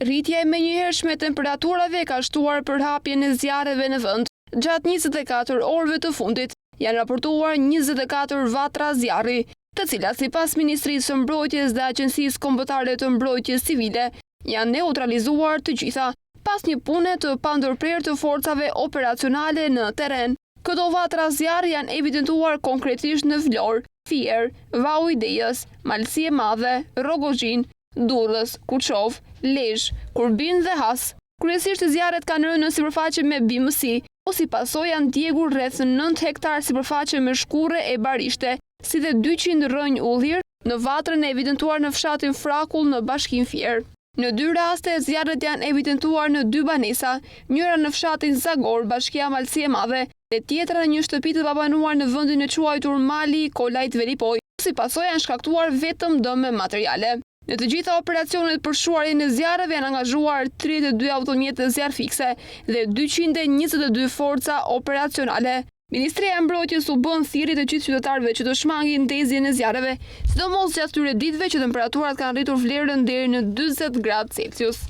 Rritja e menjëhershme e temperaturave ka shtuar përhapjen e zjarreve në vend. Gjatë 24 orëve të fundit, janë raportuar 24 vatra zjarri, të cilat sipas Ministrisë së Mbrojtjes dhe Agjencisë Kombëtare të Mbrojtjes Civile, janë neutralizuar të gjitha, pas një pune të pandërprerë të forcave operacionale në terren. Këto vatra zjarri janë evidentuar konkretisht në Vlorë, Fier, Vau i Dejës, Malësi e Madhe, Rrogozhinë, Durrës, Kuçovë, Lezhë, Kurbin dhe Has. Kryesisht zjarret kanë rënë në sipërfaqe me bimësi, ku si pasojë janë djegur rreth 9 hektarë sipërfaqe me shkurre e barishte, si dhe 200 rrënjë ulliri në vatrën e evidentuar në fshatin Frakull në Bashkinë Fier. Në dy raste, zjarret janë evidentuar në dy banesa, njëra në fshatin Zagor, Bashkia Malësi e Madhe, dhe tjetra në një shtëpi të pabanuar në vendin e quajtur Mali i Kolajt Velipojë, ku si pasojë janë shkaktuar vetëm dëme materiale. Në të gjitha operacionet për shuarjen e zjarreve janë angazhuar 32 automjete zjarrfikëse dhe 222 forca operacionale. Ministria e Mbrojtjes u bën thirrje të gjithë qytetarëve që të shmangin ndezjen e zjarreve, sidomos gjatë këtyre ditëve që temperaturat kanë rritur vlerën deri në 40 gradë Celsius.